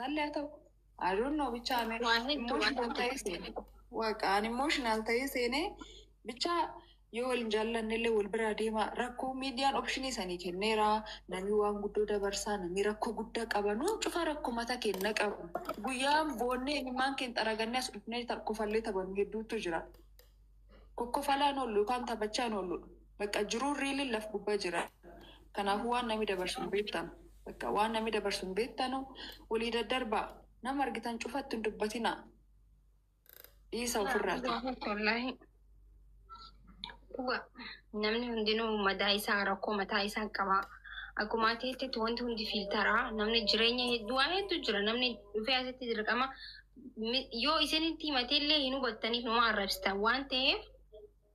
Illee haa ta'u. I don't know, bicha ani Waa hedduu waan emotional ta'ee seene. Waaqa, ani emotional ta'ee seene. Bicha yoo wal hin jaallanne illee wal biraa deema. Rakkoo miidiyaan option sanii kenneera. Namni waan guddoo dabarsaa, namni rakkoo guddaa qaba. Nuun cufa rakkoo mata keenya qabu. Guyyaan boonnee imimmaan keenya xaragannee as dhufnee kofallee taphannu hedduutu jira. Kokkofalaan oollu yookaan taphachaan oollu. Bakka jiruun riiliin laf gubbaa jira. Kanaafuu waan namni dabarsu hin beektanu. Bakka waan namni dabarsu hin beektanu, walii daddarbaa. Nama argitan cufatti hin dubbatina. Dhiisa ofirraati. Wallaahi. Dhugaa namni hundinuu madaa isaa, rakkoo mataa isaa qaba. Akkuma ati jettetti wanti hundi filteraa, namni jireenya hedduu, waa hedduu jira. Namni dhufee asitti dirqama yoo isinitti himateellee hin hubattaniif, numa arrabsitan waan ta'eef,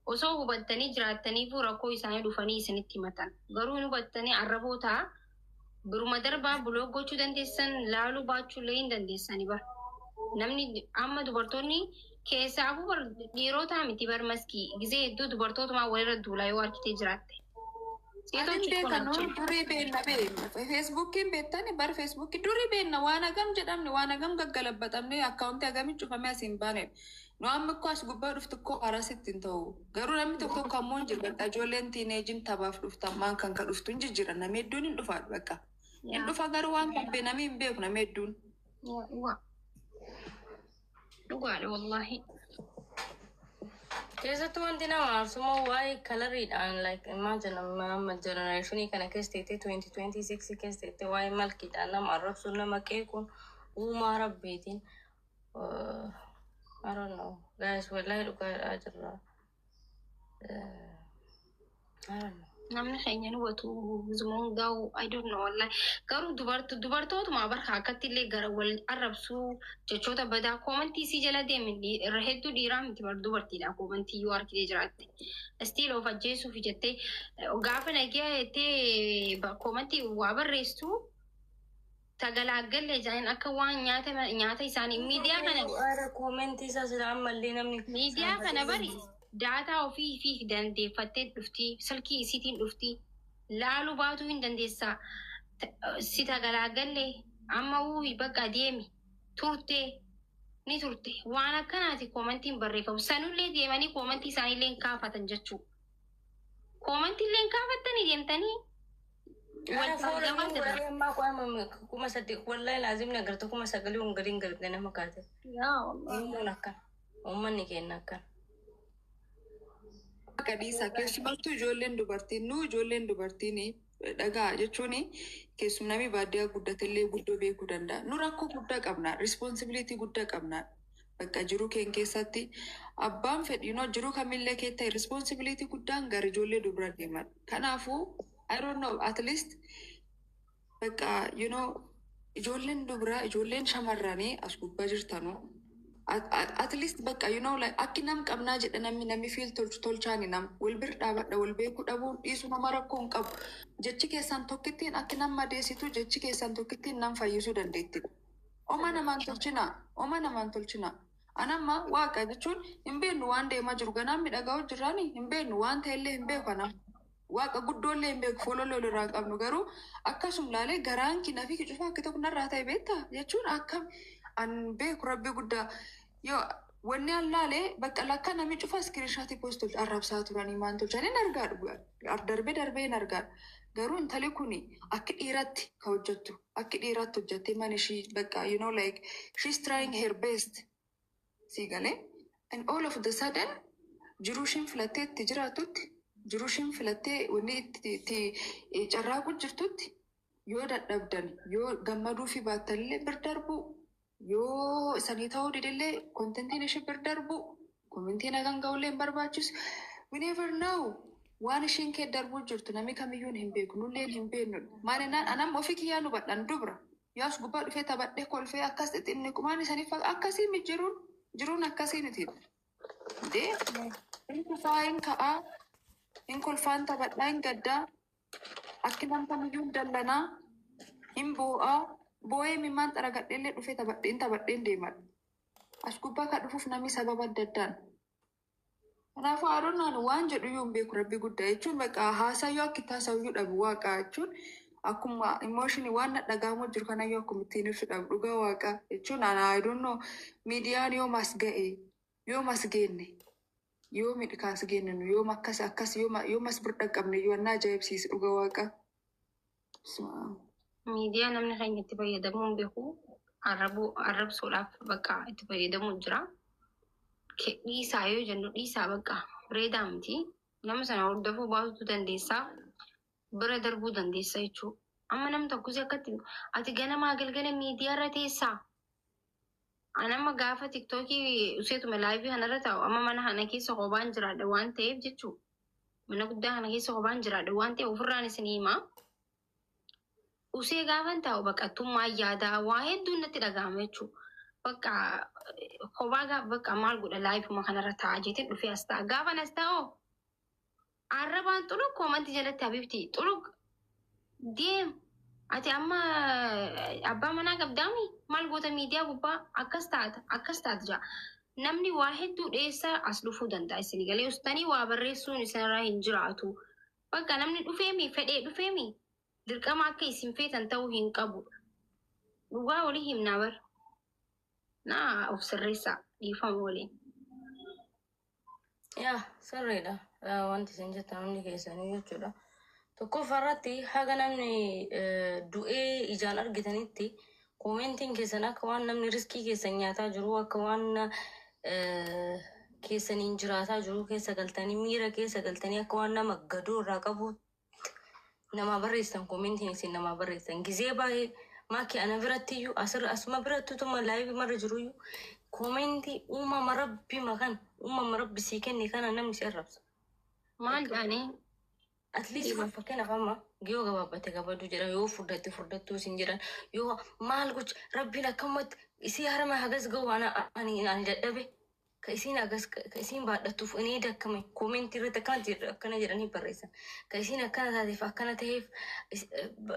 osoo hubattanii jiraattaniifuu rakkoo isaanii dhufanii isinitti himatan. Garuu hin hubattanii, arraboo ta'a. Biruma darbaa, block gochuu dandeessan, laaluu baachuullee hin dandeessani bara. Namni amma dubartoonni keessaafuu bar dhiirotaa miti bar, maskii gizee hedduu dubartootumaa walirra duulaa yoo harkitee jiraatte. Ani beekan durii beenna bee Facebookiin beektani bar. Facebookii durii beenna, waan hagam jedhamne, waan hagam gaggalabbatamne, accountii hagamii cufamee as hin baane. Nu amma ikkoo as gubbaa dhuftu ikkoo arasitti hin ta'u. Garuu namni tokko tokko ammoo hin jiru. Bakka ijoolleen teenageiin taphaaf dhuftan maan kan ka dhuftu hin jijjiira. Namni hedduun hin dhufa bakka. Hin dhufa, garuu waan kan bee namni hin beeku namni hedduun. Dhugaa. Dhugaadha wallaahi. Keessattuu wanti nama aarsu immoo waa'ee coloriidhaan, like imagine amma generationii kana keessa teettee, 2026 keessa teettee, waa'ee malkiidhaan nama arrabsuun, nama qeequun, uumaa rabbiitiin, I don't know guys, wallahi dhugaadhaa jirra. I don't know. Namni keenya nu hubatu zuma hundaa'u, I don't know wallahi. Garuu dubartootuma barka akkatti illee gara wal arrabsuu, jechoota badaa commentii sii jala deemin irra hedduu dhiiraa miti bar, dubartiidha commentii yoo harkitee jiraatte. Still of ajjeesuuf jettee gaafa nagiyaa jettee commentii waa barreessitu tagalaaggallee jaaniin akka waan nyaata nyaata isaanii miidiyaa kana. Ara commentii isaa sila ammallee namni Miidiyaa kana bari data ofii fi dandeeffattee dhufti, silkii isiitiin dhufti, laaluu baatuu hin dandeessaa. Si tagalaagallee amma wuuyi bakka deemi turte ni turte, waan akkanaati commentiin barreeffamu. Sanullee deemanii commentii isaaniillee hin kaafatan jechuu, commentiillee hin kaafattanii deemtanii Ara wal fooloo jira. Warri ammaa qo'ama 8,000, wallahi laazimni agarta 9,000 hongaliin ganama kaate. Yaa wallahi. Uumuun akkana. Uummanni keenya akkana. Akka dhiisaa, keessumattuu ijoolleen dubartiin, nu ijoolleen dubartiin dhagaa jechuun, keessum namni baadiyyaa guddatellee guddoo beekuu danda'a. Nu rakkoo guddaa qabna, responsibility guddaa qabna. Bakka jiruu keenya keessatti abbaan fedhiinoo jiruu kamillee kee ta'e responsibility guddaan gara ijoollee dubara deeman. Kanaafuu I don't know, at least bakka ijoolleen dubaraa, ijoolleen shamarranii as gubbaa jirtanuu at least bakka like akki nam qabnaa jedha namni feel tolchu tolchaani, nam wal bir dhaabadha. Wal beekuu dhabuun dhiisu nama rakkoo hin qabu. Jechi keessan tokkittiin akki nam madeessitu, jechi keessan tokkittiin nam fayyisuu dandeetti. Oma namaan tolchina, oma namaan tolchina. Anamma waaqa jechuun hin beeknu, waan deemaa jiru ganaan miidhagaa jirraani hin beeknu, waan ta'ellee hin beeku. Anam waaqa guddoollee hin beeku, foolollee olirraa hin qabnu, garuu akkasum laalee garaan kina fi cufa akka tokko narraa ta'e beektaa jechuun akka an beeku rabbi guddaa yoo wanni an laalee bakka lakka namni cufa screenshotii post arrabsaa turanii maan tolchanii hin argaadhu, darbee darbee hin argaadhu. Garuu intalli kuni akka dhiiratti ka hojjettu, akka dhiiraatti hojjettee mana ishii bakka like she's trying her best si galee, and all of the sudden jiruu ishiin filattee itti jiraatutti, jiruu ishiin filattee wanni itti carraaqu jirtutti, yoo dadhabdan, yoo gammaduu fi baattanillee bir darbuu, yoo isanii ta'uu didillee contentiin ishee bir darbuu, commentiin hagan ga'ullee hin barbaachisu. We never know, waan isheen kee darbuu jirtu namni kamiyyuu hin beeku, nullee hin beeknu. Maal anam ofii kiyyaa nu badhan dubra yoo as gubbaa dhufee taphadhee kolfee akkas xixinni kumaan isanii akkasii mi jiruun jiruun akkasii miti. Dee hin kufaa, hin ka'aa, hin kolfaan taphadhaa, hin gaddaa, akki nam kamiyyuu hin dallanaa, hin boo'aa, boo'ee mimmaan xaragadheellee dhufee taphadheen taphadheen deemadha. As gubbaa kan dhufuuf namni sababa adda addaan. Kanaafuu adoonnaan waan jedhu iyyuu hin beeku rabbi guddaa jechuun bakka haasayyuu akka itti haasayyuu dhabu waaqa jechuun. Akkuma emotion waan na dhaga'amu jiru kanayyuu akkuma ittiin ibsuudhaaf dhugaa waaqa jechuun ana I don't know, miidiyaan yoom as ga'e, yoom as geenne, yoom kaas geenne nu, yoom akkas akkas, yoom as bira dhaqqabne, yoo na ajaa'ibsiise dhugaa waaqa. Miidiyaa namni keenya itti fayyadamuu hin beeku. Arrabuu arrabsuudhaaf bakka itti fayyadamuu jira. Dhiisaa yoo jennu dhiisaa, bakka bareedaa miti. Nama sana hordofuu baasuu dandeessaa. Bira darbuu dandeessa jechuudha. Amma namni tokko si akkatti ati ganamaa galgala miidiyaa irra teessaa. Ani amma gaafa TikTokii useetuma live kanarra taa'u, amma mana kana keessa kophaan jiraadha waan ta'eef jechuudha. Mana guddaa kana keessa kophaan jiraadha waan ta'eef ofirraan isin himaa. Usee gaafan taa'u baqattummaa yaadaa waa hedduun natti dhaga'ama jechuudha. Bakka kophaa gaafa bakka maal godha, liveuma kanarra taa'aa jeetiin dhufee as ta'a. Gaafan as taa'oo arrabaan xuluq comment jalatti, habibti xuluq deem, ati amma abbaa manaa qabdaami, maal goota miidiyaa gubbaa, akkas taata akkas taata jaa. Namni waa hedduu dheessa as dhufuu danda'a, isin galee ustanii waa barreessuun isinirraa hin jiraatu. Bakka namni dhufeemi fedhee dhufeemi dirqama akka isin feetan ta'uu hin qabu. Dhugaa walii himnaa bar. Naa of sirreessaa, dhiifama waliin. Yaa, sirriidha. Wanti isin jettan hundi keessanii jechuudha. Tokkoffaa irratti haga namni du'ee ijaan argitanitti commentiin keessan akka waan namni riskii keessan nyaataa jiru, akka waan keessaniin jiraataa jiru keessa galtanii, miira keessa galtanii, akka waan nama gadoo irraa qabu namaa barreessan. Commentiin isin namaa barreessan gizee baay'ee maaki ana biratti iyyuu asirra asuma biratti utuma live marra jiru iyyuu commentii uumama rabbi makan uumama rabbi sii kenne kana namni si arrabsa. Maal jedhanii? At least fakkeenyaaf amma yoo gabaabbate gabaduu jedhan, yoo furdatte furdattuu isin jedhan, yoo maal gocha rabbiin akkamatti isii harma hagas ga'u ana ani dadhabe ka isiin hagas ka isiin baadhattuuf inni dakkame commentii irratti akkana akkana jedhanii barreessan, ka isiin akkana taateef akkana ta'eef.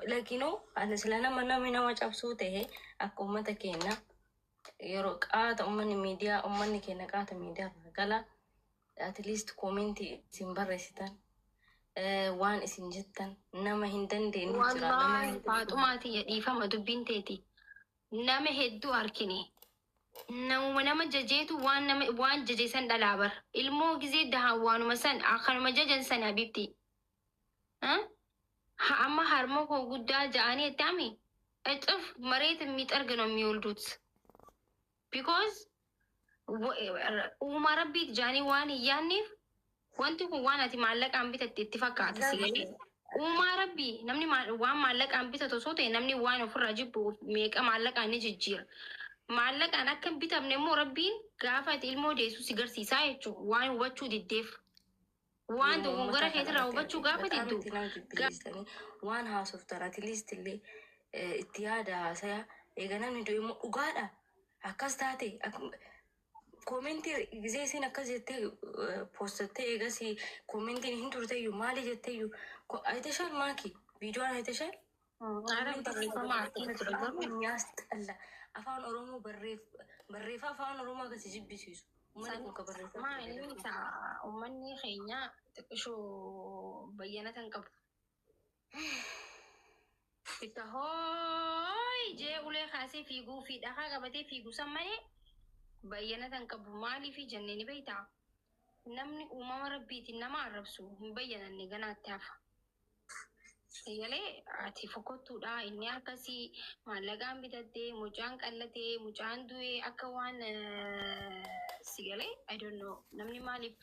Like ani sila nama namni nama cabsuu ta'e akka uummata keenya yeroo qaata uummanni miidiyaa, uummanni keenya qaata miidiyaa irraa gala. At least commentii isin barreessitan, waan isin jettan nama hin dandeenye jira, nama Wallaahi hin dandeenye. Faaxumaati dhiifama dubbiin teeti. Nama hedduu argine. Namuma nama jajeetu waan nama waan jaje san dhalaa bar. Ilmoo gizee dahan waanuma san akkanuma jajan san, habibti. Ha amma harma koo guddaa ja'anii itti ami እጥፍ መሬት የሚጠርግ ነው የሚወልዱት። Because uumaa rabbiit jaanii waan hin yaadneef wanti kun waan ati maallaqaan bitatte itti fakkaata si galee. Uumaa rabbii namni waan maallaqaan bitatu osoo ta'e namni waan ofirraa jibbu meeqa maallaqaan ni jijjiira. Maallaqaan akka hin bitamne immoo rabbiin gaafa ati ilmoo deessu si garsiisaa jechuudha, waan hubachuu diddeef. Waan dogongora keetirraa hubachuu gaafa በጣም diddu. itti nama jibbisiistanii waan haasoftan at least illee itti yaada haasaya. Eega namni du'e immoo dhugaadha akkas taate commentii gisee isin akkas jettee postattee eegas commentiin hin turteyyuu maali jetteyyuu አይተሻል ማኪ ቪዲዮን አይተሻል? Ara barreeffama argin ture garuu. የሚያስጠላ afaan oromoo barreeffa afaan oromoo akkasi jibbisiisu uummanni kun ka barreeffa. Maali ta'a, uummanni keenya xiqqishoo bayyanata hin qabu. Bitta hooyi jee ulee kaasee fiiguu fi dhakaa qabatee fiiguu san malee bayyanata hin qabu. Maaliif jennee ni beektaa? Namni uumama rabbiitiin nama arrabsu hin bayyananne ganaatti hafa. Sagalee ati fokkottuudha, inni akkasii maallaqaan bitattee, mucaan qallatee, mucaan du'ee akka waan sigalee, I don't know, namni maaliif